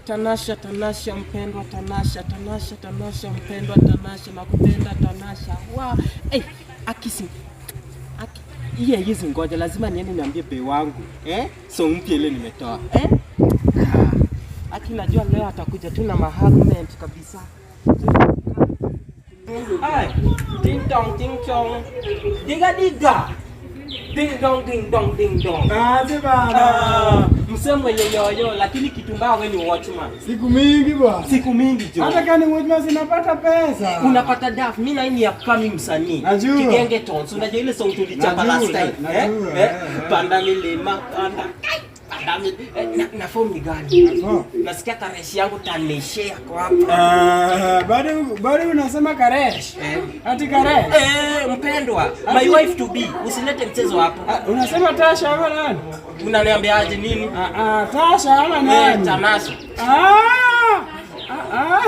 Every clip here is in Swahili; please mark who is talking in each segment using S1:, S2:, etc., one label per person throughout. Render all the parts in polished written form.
S1: Tanasha, Tanasha mpendwa, Tanasha, Tanasha, Tanasha mpendwa, Tanasha, nakupenda Tanasha. Wa, hey, akisi aki iye hizi, ngoja lazima niende niambie bae wangu. Eh? So mpya ile nimetoa. Eh? Ah, aki najua leo atakuja tu na mahagment kabisa. Ay, ding dong ding dong. Diga diga. Ding dong ding dong ding dong.
S2: Aje bana.
S1: Ah, msee mwenye yoyo lakini kitu mbaya wewe ni watchman.
S2: Siku mingi bwana.
S1: Siku mingi jo.
S2: Hata kama ni watchman sinapata pesa.
S1: Unapata daf, mimi na hii ni upcoming msanii.
S2: Najua.
S1: Kigenge Tones. Unajua ile song tulichapa
S2: Najua,
S1: last time. Eh?
S2: Najua,
S1: Eh?
S2: eh, eh.
S1: Panda milima, panda. Kai, panda milima. Eh, na form ni gani?
S2: Form.
S1: Nasikia kareshi yangu Taneshe yako hapa.
S2: Ah, bado bado unasema karesh?
S1: Eh.
S2: Ati karesh?
S1: Eh, mpendwa, my wife to be. Usilete mchezo hapo.
S2: Ah, unasema Tasha ama nani?
S1: Unaniambiaje nini?
S2: Ah, ah, Tasha ama
S1: Eh,
S2: nani?
S1: Tanasha.
S2: Ah! Ah, ah.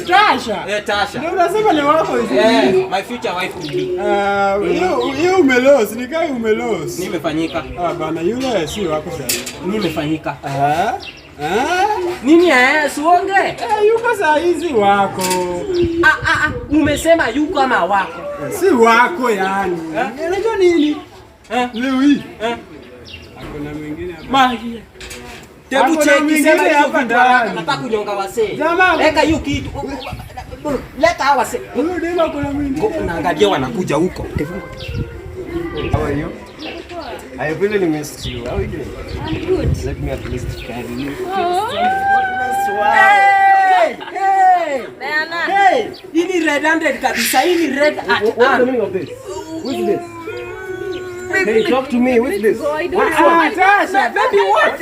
S2: Tasha.
S1: Eh, Tasha.
S2: Ndio unasema ni wako hizi.
S1: Eh, my future wife to be.
S2: Ah, hiyo hiyo umelos, ni kai umelos.
S1: Nimefanyika.
S2: Ah, bana yule si wako sasa.
S1: Nimefanyika.
S2: Ah? Ah?
S1: Nini eh, suonge?
S2: Eh, yuko saa hizi wako.
S1: Ah, ah, ah, umesema yuko ama wako?
S2: Si wako yani.
S1: Eh?
S2: Unajua nini?
S1: Eh?
S2: Leo hii.
S1: Eh?
S2: Hakuna mwingine hapa.
S1: Mahi. Hebu
S2: Hakuna
S1: cheki
S2: mwingine
S1: sema hiyo
S2: hapa
S1: vitu haraka,
S2: ndani.
S1: nataka kunyonga wasee.
S2: Jamaa.
S1: Weka hiyo kitu. Leta hawa wasee.
S2: Huyu dema kuna mwingine.
S1: Unaangalia wanakuja huko.
S3: How are you? I really missed you. How are you doing?
S4: I'm good.
S3: Let me at least carry you.
S4: Oh.
S1: Hey! Hey!
S4: Diana.
S1: Hey! Hii ni red handed kabisa. Hii ni red at
S3: What's the meaning of this? Who's this? Hey, talk to me. Who's this?
S4: Go, I don't
S2: Ah, Tasha.
S1: Baby what?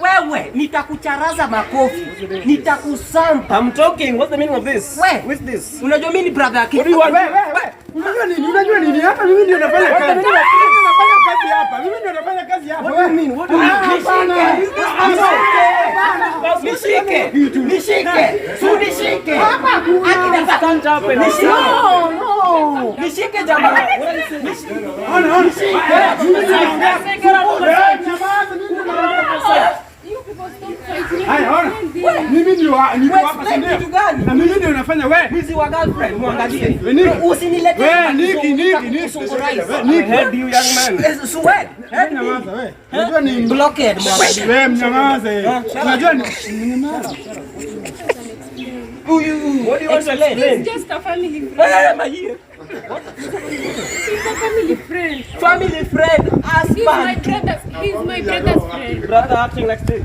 S1: Wewe, nitakucharaza makofi. Nitakusampa.
S3: I'm talking. What's the meaning of this?
S1: We.
S3: Who's this?
S1: Unajua mimi ni brother yake.
S3: What do you want?
S2: Wewe, wewe. Unajua nini? Unajua nini? Hapa mimi ndio nafanya kazi. Mimi ndio nafanya kazi hapa. Mimi ndio nafanya kazi hapa.
S3: What do you mean? What do you mean?
S2: Ah, hapana.
S1: Ah, nishike. Nishike. Su nishike. Akina
S3: Stand up and
S1: Nishike.
S2: No, no.
S1: Nishike jamaa.
S2: Ona, ona. Mimi ndio naongea. Wewe, nyamaza, mimi ndio naongea.
S4: You people stop fighting.
S2: Haya, ona. Mimi ndio niko hapa, si
S1: Explain
S2: ndio?
S1: kitu gani?
S2: Na mimi ndio nafanya wewe.
S1: Mwizi wa girlfriend muangalie.
S2: We, Niki.
S1: Usiniletee
S2: We, Niki, Niki, Niki. We, Niki.
S3: Head you, young man.
S1: Suwed.
S2: Wewe nyamaza wewe. Unajua ni
S1: Blockhead muangalie.
S2: wewe mnyamaze. Unajua ni mnyamaze.
S1: Huyu.
S3: What do you want to explain?
S4: He's just a family friend.
S1: Eh, mahie.
S4: He's a family friend.
S1: Family friend,
S4: He's my
S1: husband.
S4: brother's. He's my brother's friend.
S3: Brother acting like this.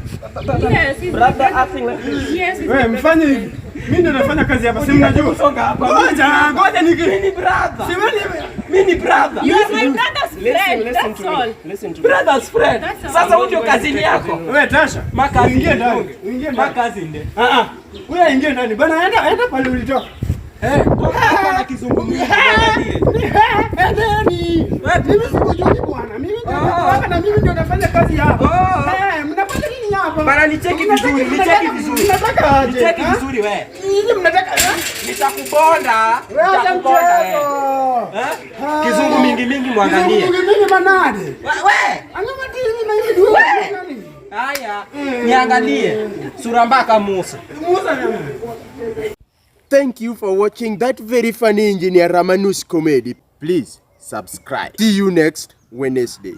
S4: Yes, he's my
S3: Brother
S4: brother.
S3: acting like this.
S4: Yes, he's
S2: Wewe
S4: my
S2: mfanye
S4: brother's
S2: hivi. Mimi ndio nafanya kazi hapa, si mnajua?
S3: Songa hapa.
S2: Ngoja, ngoja niki.
S1: Mimi ni brother.
S2: Si wewe
S1: Mimi ni brother.
S4: You are my brother's
S3: Listen,
S4: friend.
S3: listen
S4: That's
S3: to me.
S4: all.
S3: Listen to me.
S1: Brother's friend.
S4: That's all.
S1: Sasa huyu ndio kazini yako.
S2: Wewe Tasha.
S1: Makazi.
S2: Uingie ndani. Uingie ndani.
S1: Makazi nde.
S2: Ah ah. Wewe ingie ndani. Bana enda pale ulitoka.
S1: Eh, kwa kizungu mingi muangalie.
S2: Endeni. Mimi sikujui bwana. Mimi ndio niko hapa na mimi ndio nafanya kazi hapa.
S1: Oh.
S2: Eh, mnafanya nini hapa?
S1: Bana nicheki vizuri, nicheki vizuri.
S2: Mnataka aje?
S1: Nicheki
S2: Ha?
S1: vizuri wewe.
S2: Nyinyi mnataka
S1: Nitakubonda.
S2: Wewe acha
S1: Nitakubonda wewe.
S2: mchezo.
S1: Eh?
S2: Ah.
S1: Kizungu mingi mingi muangalie.
S2: Kizungu mingi mingi manade.
S1: We.
S2: Angama TV na hivi ndio nani?
S1: Haya, niangalie. Sura mbaya Musa.
S2: Musa nani?
S5: Thank you for watching that very funny Engineer Ramanus comedy. Please subscribe. See you next Wednesday.